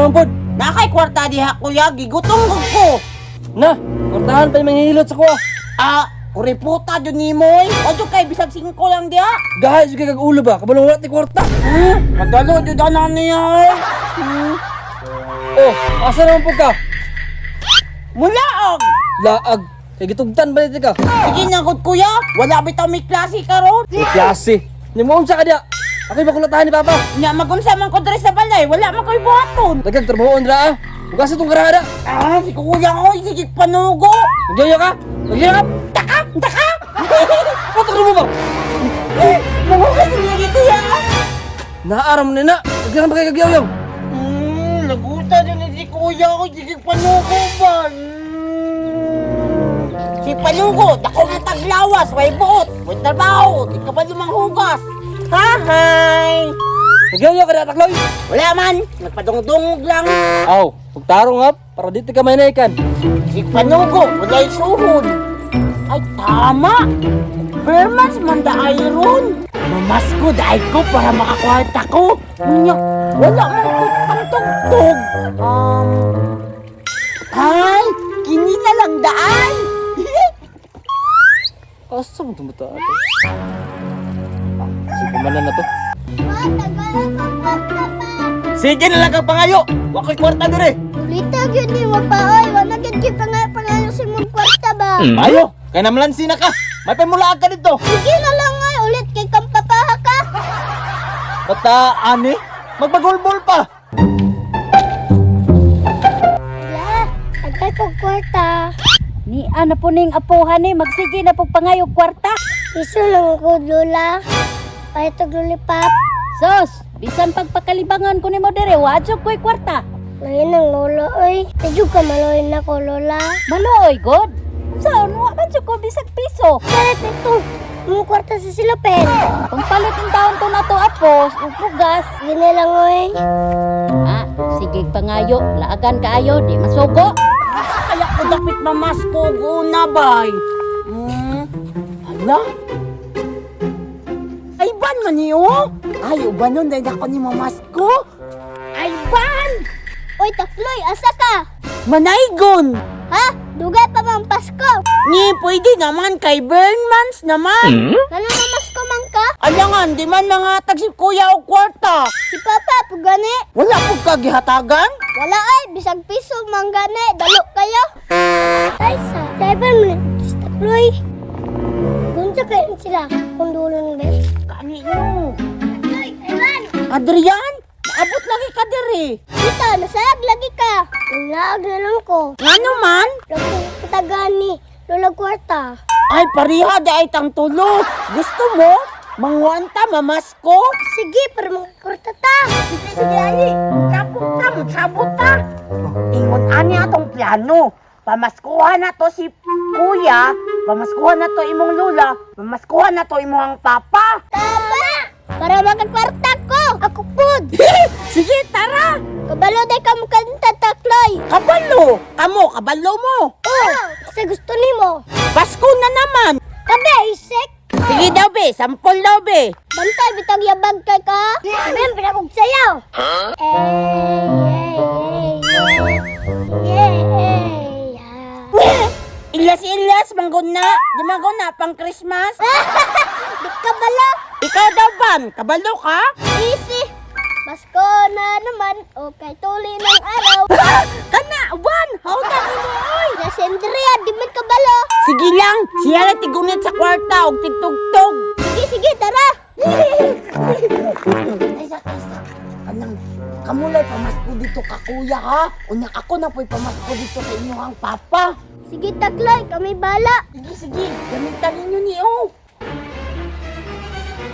man pod. Nakay kwarta diha, kuya, gigutom gud ko. Na, kwartahan pa yung manghihilot sa kuha. Ah, kuriputa jud nimo oy. O jud kay bisag 5 lang diha. Gahay jud kay kag ulo ba? Kabalo wala ti kwarta. Madalo jud ana niya oy. Oh, asa naman po ka? Mulaog. Laag. Kay gitugtan ba dito ka? Sige na gud, kuya, wala bitaw may klase karon. May klase. Nya mo unsa ka diya? Ako'y bakulatahan ni Papa. Nya magunsa man ko diri sa balay, wala man koy buhaton. Daghang trabahoon ra ah. Ugasa tong karada. Ah, si kuya oy, sige panugo. Nagyoyo ka? Nagyoyo ka? Taka, taka. Patok mo ba? Mangugas lagi, kuya. Naaram na na. Daghang pa kay kagyoyo. Laguta din ni si kuya ko, sige panugo ba? Si panugo, dako ng taglawas, way buot, way trabaho, di ka ba lumanghugas? Hi! Nagyoyo ka diya takloy. Wala man, nagpadungdungog lang. Aw, pagtarong up para dito ka mainaikan. Si panugo, wala'y suhod. Ay, tama! Bermans man da iron. Mamasko da ko para makakwarta ko. Nya, wala man ko pangtugtog. Ay, kini na lang daan. Asa mo itong bata ato? Ah, sige manan na to. Pa, tagalan kong kwarta pa. Sige na lang kang pangayo. Wa ko'y kwarta dire. Ulita gyud ni mo pa oy, wala gyud kay pangayo sa imong kwarta ba. Ayo, kay namlansi na ka. May pamulaag ka dito. Sige na lang ay ulit kay kang papaha ka. Bata ani, magbagulbol pa. Wala, tagay kong kwarta. Ni ana po ning apuhan ni magsige na pug pangayog kwarta. Iso lang ko, Lola. Paitog lollipop. Sos, bisan pagpakalibangan ko nimo dire, wa jud ko'y kwarta. Ngayon ang lolo, oy. Medyo ka maloy na ko, Lola. Maluoy god. Unsaon wa man jud ko bisag piso. Kalit nito. Mong kwarta sa silapin. Pangpalit in taon to na to apo, ug bugas. Sige na lang, oy. Ah, sige pangayo, laagan kaayo, di masugo. Asa kaya ko dapit mamasko guna bay? Hala? Ay, ban man niyo? Ay, uban nun, dahil ako ni mamasko. Ay, ban! Oy, takloy, asa ka? Manaygon! Ha? Dugay pa mang Pasko. Ni, pwede naman kay Burnmans naman. Ano mamasko man ka? Alangan, di man mga tag si kuya o kwarta. Si Papa, pugani. Wala po kagihatagan? Wala ay, bisag piso man gani. Dalo kayo. Ay, sa. Daiban mo na, si takloy. Gunsa kayo sila kung dulon ba? Kanino? Takloy, Ivan! Adrian, naabot lagi ka diri. Dito, nasayag lagi ka. Nalaag na lang ko. Ngano man? Lagong katagani, Lola Kwarta. Ay, pariha di ay tang tulo. Gusto mo? Mangwanta, mamasko? Sige, para makakwarta ta. Sige, sige, ali. Sabot ta, magsabot ta. Ingon ani atong plano. Pamaskuhan na to si kuya, pamaskuhan na to imong lula, pamaskuhan na to imong papa. Tama! Para makakwarta ko! Ako pud! Sige, tara. Kabalo day ka mukanta, Takloy! Kabalo! Kamo, kabalo mo! Oh, sa gusto nimo. Pasko na naman! Kabe, isek! Sige daw, be! Sampol daw, be! Bantay, bitag yabag kay ka. Sabihin, pinakog sayaw. Eh, eh, eh, eh, eh, eh, Ilas-ilas, manggon na! Di manggon na, pang Christmas! Di ka bala. Ikaw daw, Ban! Kabalo ka? Easy. Pasko na naman, okay, tuli ng araw. Kana, Ban! How na mo, oy! Na si Andrea, di man kabalo. Sige lang, siya lang tigunit sa kwarta og tigtugtog. Sige, sige, tara. Taysa, taysa. Kanang, kamulay pamasko dito ka, kuya, ha? Unya ako na po'y pamasko dito sa inyong papa. Sige, Takloy, kami bala. Sige, sige, gamitan ninyo ni, oh.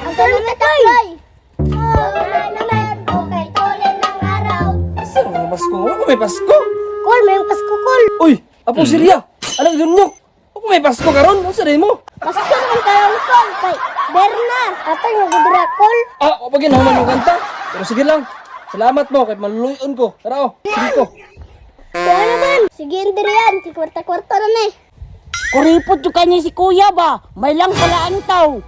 Ang tuloy na, Takloy. Pasko na naman, okay, tuli ng araw. Asa mga Pasko? Wala ko may Pasko. Kol, may Pasko, Kol. Uy, apo Syria. Alam dunyok. Ako may Pasko karon. Unsa rin mo? Pasko naman karon, Kol, kay Berna. Atay, magudra, Kol. Ah, o pag ginahuman mo kanta. Pero sige lang. Salamat mo kahit maluluyon ko. Tara oh, sige ko. Kaya naman. Sige, Andrian, si kwarta-kwarta na eh. Kuripot yung kanya si kuya ba? May lang pala ang tao.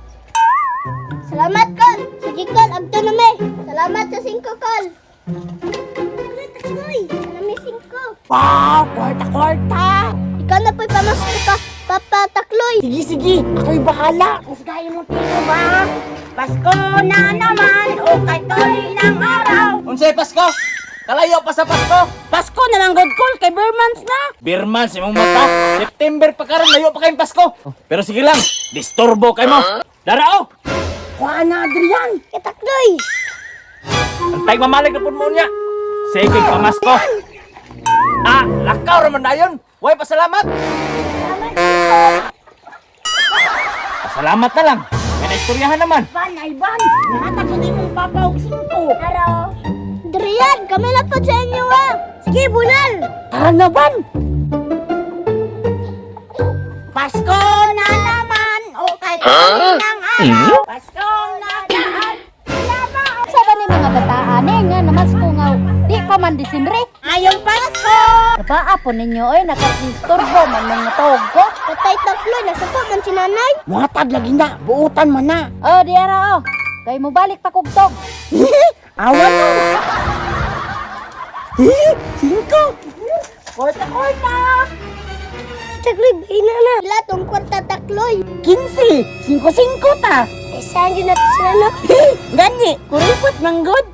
Salamat, Kol. Sige, Kol, agto na may. Salamat sa 5, Kol. Takloy, namising ko. Wow, kwarta-kwarta. Ikaw na po'y pamasko ka, Papa Takloy. Sige, sige, ako'y bahala. Kusgahin mo tito ba? Pasko na naman, o kay tuloy ng araw. Unsay Pasko? Kalayo pa sa Pasko. Pasko na lang good call kay Bermans na. Birman sa imong mata. September pa karon layo pa kayong Pasko. Pero sige lang, disturbo kay mo. Darao. Kuha na, Adrian. Takloy. Antay mamalig na pud mo niya. Sige pamasko. Ah, lakaw ra man dayon. Way pasalamat. Pasalamat na lang. May naistoryahan naman. Ban, ay ban. Nahatag sa imong papa og singko. Araw. Adrian, kami na po sa inyo ah. Sige, bunal. Tara na, ban. Pasko na naman, o kay tuloy ng araw. Pasko na daan. Sa ba ni mga bataan eh nga namasko nga di pa man Disembre. Ngayong Pasko. Napaa po ninyo oy, nakadisturbo man mong natawag ko. Patay Takloy, nasa po man si nanay. Muhatag lagi na, buutan man na. Oh, di ara oh. Kay mobalik pa kugtog. Awan mo. Singko. Kwarta-kwarta. Takloy, bahina na. Wala tong kwarta Takloy. 15. Singko-singko ta. Eh, saan yun natin sila no? Gani, kuripot manggod.